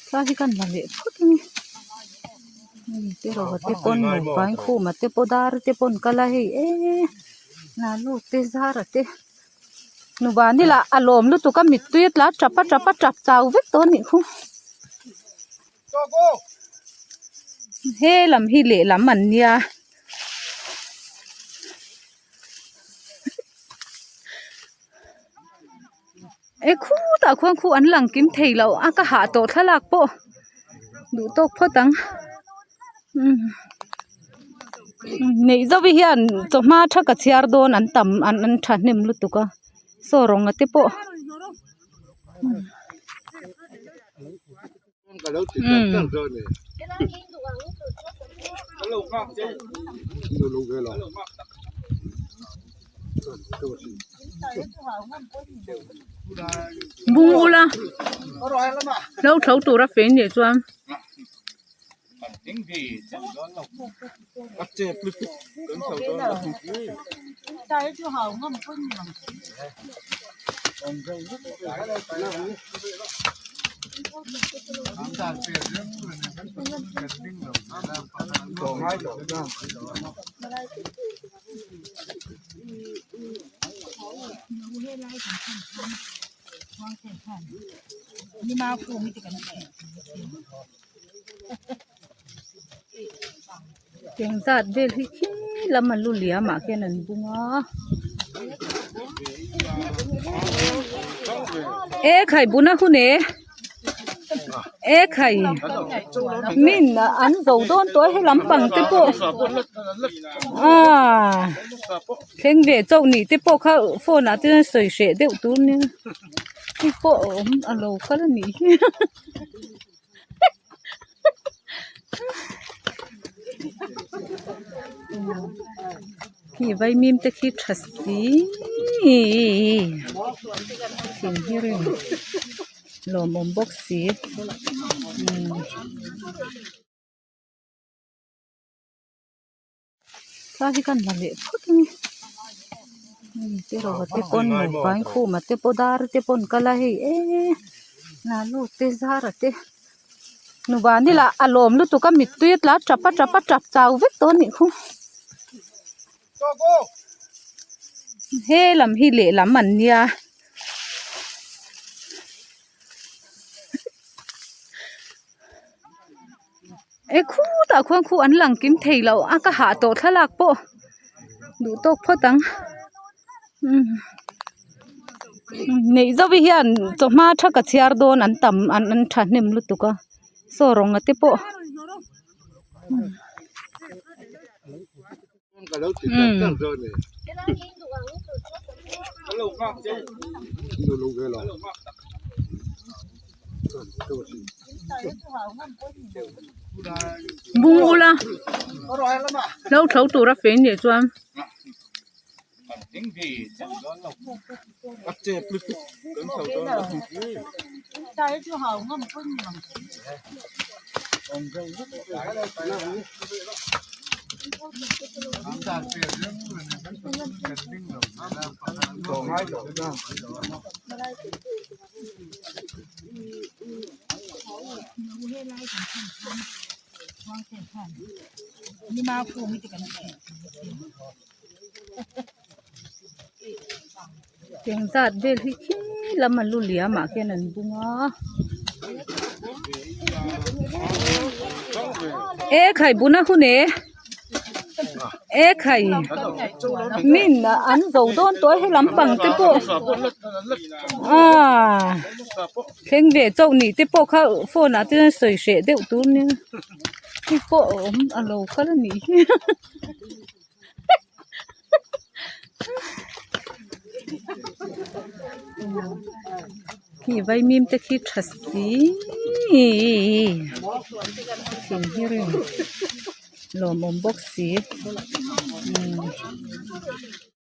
Thla hi kan la leh phawt a ni hei te rawh te pawn nupa in khuma te pawh dar te pawn kal a hei eee nalu te zara te nupa ni lah a lawm lutuk a mittui a tla tap a tap a tap chau vek tawh a nih khu he lam hi lehlam an nia. E khutah khuan khu an lang kim thei lo a ka hah tawh thlalak pawh duh tawk phawt ang umm neih zauh hian chawhma tha ka chhiar dawn an tam an an thahnem lutuk a saw rawnga te pawh. Bung ula hlo tho tura fei nih chuan. Eng zat vel hi khi lam a lu liam ah khian an bung a e khai bun a hun e e khai min an zo dawn tawh a he lampang te pawh aaa thleng ve chauh nih te pawh kha phone ah te chuan sawi hreh deuh tur nia hei pawh a awm a lo kal a nih hi. Khi vaimim te khi tha si thing hi ring lawmawm bawk si umm. Thla hi kan la leh phawt a ni hei te rawh te pawn nupa in khuma te pawh dar te pawn kal a hei eee nalu te zara te nupa ni lah a lawm lutuk a mittui a tla tap a tap a tap chau vek tawh a nih khu he lam hi lehlam an nia. E khutah khuan khu an lang kim thei lo a ka hah tawh thlalak pawh duh tawk phawt ang umm neih zauh hian chawhma tha ka chhiar dawn an tam an an thahnem lutuk a saw rawnga te pawh. Bung ula hlo tho tura fei nih chuan. Eng zat vel hi khi lam a lu liam ah khian an bung a e khai bun a hun e e khai min an zo dawn tawh a he lampang te pawh aaa thleng ve chauh nih te pawh kha phone ah te chuan sawi hreh deuh tur nia hei pawh a awm a lo kal a nih hi. Khi vaimim te khi tha si thing hi ring lawmawm bawk si umm.